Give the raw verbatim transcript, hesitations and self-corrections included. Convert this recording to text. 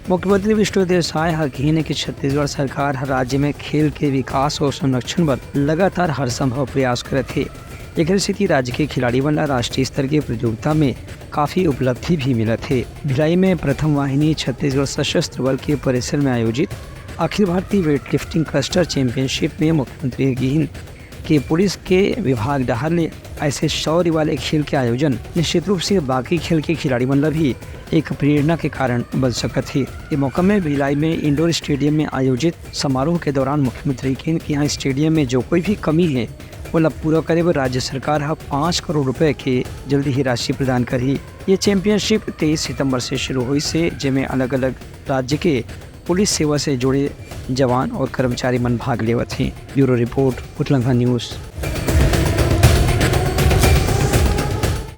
मुख्यमंत्री विष्णुदेव साय ह कहिन कि छत्तीसगढ़ सरकार ह राज्य में खेल के विकास और संरक्षण बर लगातार हर संभव प्रयास करत हे। एखर सेती राज्य के खिलाड़ी मन ला राष्ट्रीय स्तर के प्रतियोगिता में काफी उपलब्धि भी मिलत हे। भिलाई में प्रथम वाहिनी छत्तीसगढ़ सशस्त्र बल के परिसर में आयोजित Akhil Bharatiya weightlifting cluster championship में मुख्यमंत्री ह कहिन कि पुलिस के विभाग डहार ले ऐसे शौर्य वाले खेल के आयोजन निश्चित रूप से बाकी खेल के खिलाड़ी मन ला भी एक प्रेरणा के कारण बन सकत हे। ये मौका में भिलाई में इंडोर स्टेडियम में आयोजित समारोह के दौरान मुख्यमंत्री कहिन कि यहाँ स्टेडियम में जो कोई भी कमी है, ओला पूरा करे बर राज्य सरकार ह पाँच करोड़ रुपए के जल्दी ही राशि प्रदान करही। ये चैंपियनशिप तेईस सितंबर से शुरू होइस हे, जेमे अलग-अलग राज्य के पुलिस सेवा से जुड़े जवान और कर्मचारी मन भाग लेवत हे। Bureau report, Utlangha news.